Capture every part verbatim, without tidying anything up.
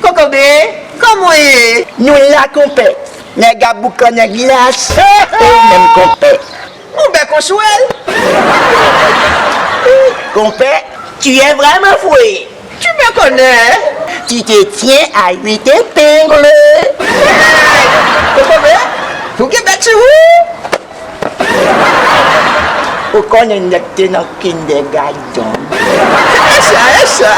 Kokobe, kòman w ye? Nou la, konpè. Nèg a boukannen glas. E ou menm, konpè? Ou bèk on swèl. Konpè, tu es vraiment fou. Tu me connais? Tu te tiens à huit épingles. Kokobe, ou gen bèk sou ou? Ou konnen nèg te nan kindergarten. E sa, e sa.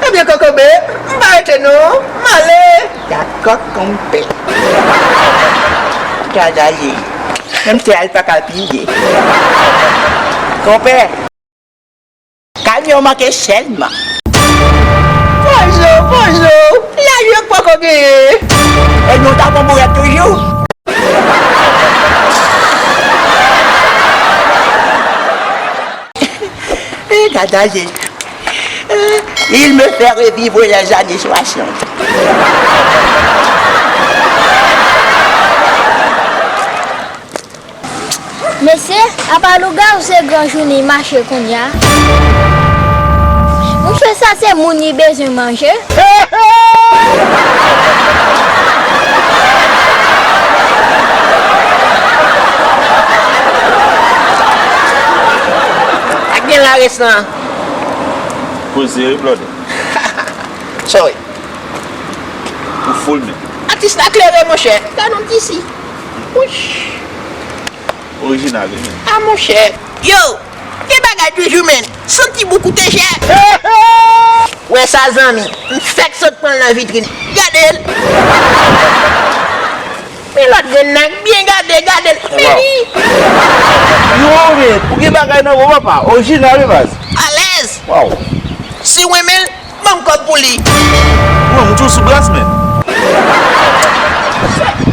Ebyen, Kokobe, m pa rete non, m ale. Dakò, konpè. Gad ale. Menm tè a, li pa ka pliye. Konpè. Kamyon manke sèlman. Bonjou, bonjou. Lajou k poko genyen. E nou ta pran bourèt toujou. E gad ale. Il me fait revivre les années soixante. Mesye, apa lougawou se gran jounen mache kounye a? Mouche, sa se moun li bezwen manje. Ak gen la resan. Poze wi, blòdè. Sorry. Ou foul menm. Atis la klere, monchè. Gad yon ti si. Wouch. Orijinal, wi, men. A, monchè. Yo, gen bagay toujou, men. Santi bouk koute chè. Wè sa, zanmi. M fèk sot pran l nan vitrin. Gade l. Men lòt grenn nan k byen gade, gade l. Men li. Yo, men, ou gen bagay nan men w, papa. Orijinal, wi, baz. Alèz. Waw. Si w renmen l, ban m kòb pou li. Mwen, m tou sou glas, men.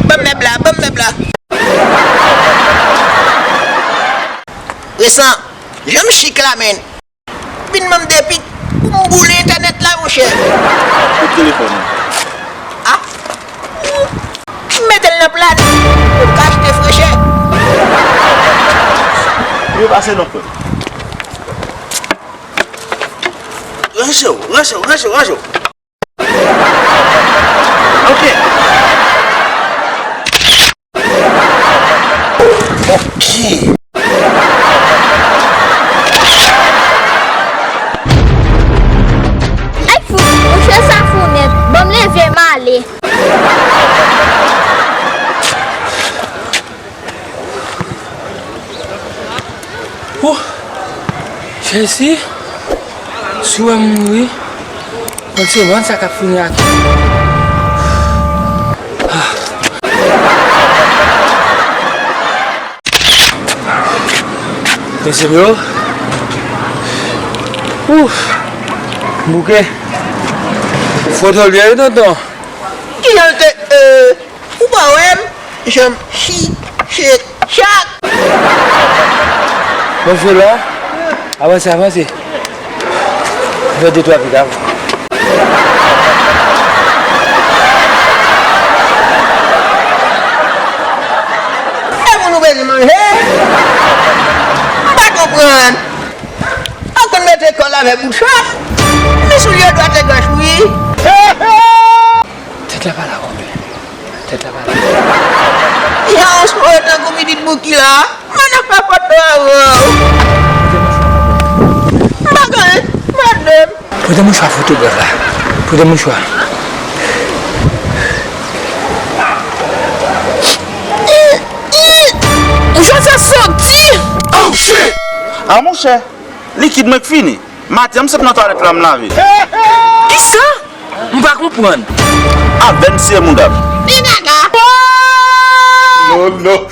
Ban m mèb la, ban m mèb la. Resan, jan m chik la, men. Vin ban m de pik pou m boule entènèt la, monchè. Kout telefòn nan. A. M mete l nan plat pou m ka achte frechè. Byen pase non, frè. Ranje w, ranje w, ranje w, ranje w. Ok. Ok. Ay, fou, mouche sa fou nèt. Ban m leve m ale. Wouh! Jezi, si w wè m mouri, mwen se mwen sa k ap fini ak. Ah. Mesye m yo. Ouf! M bouke. Foto l ye wi, tonton. Kijan l te, euh, Ou pa wè m? Jan m chi, chek, chak. Bon, jwe la. Avanse, avanse. Fè de twa pik avan. E moun ou bezwen manje? M pa konprann. Ou konn mete kò l avè bout chòt? Men soulye dwat e gòch, wi. Tèt la pa la, konpè. Tèt la pa la. Ya, on sware tankou pitit Bouki la. Mwen ap fè foto avè w. M pa gen, madanm. Pote mouchwa fotograf la. Pote mouchwa. Mouchwa sa soti. Oh, shit! A, monchè, likid mwen k fini. Maten, m sot nan twalèt la, m lave. Kisa? M pa konprann. Avè m siye mouda m. Li gaga. Non, non.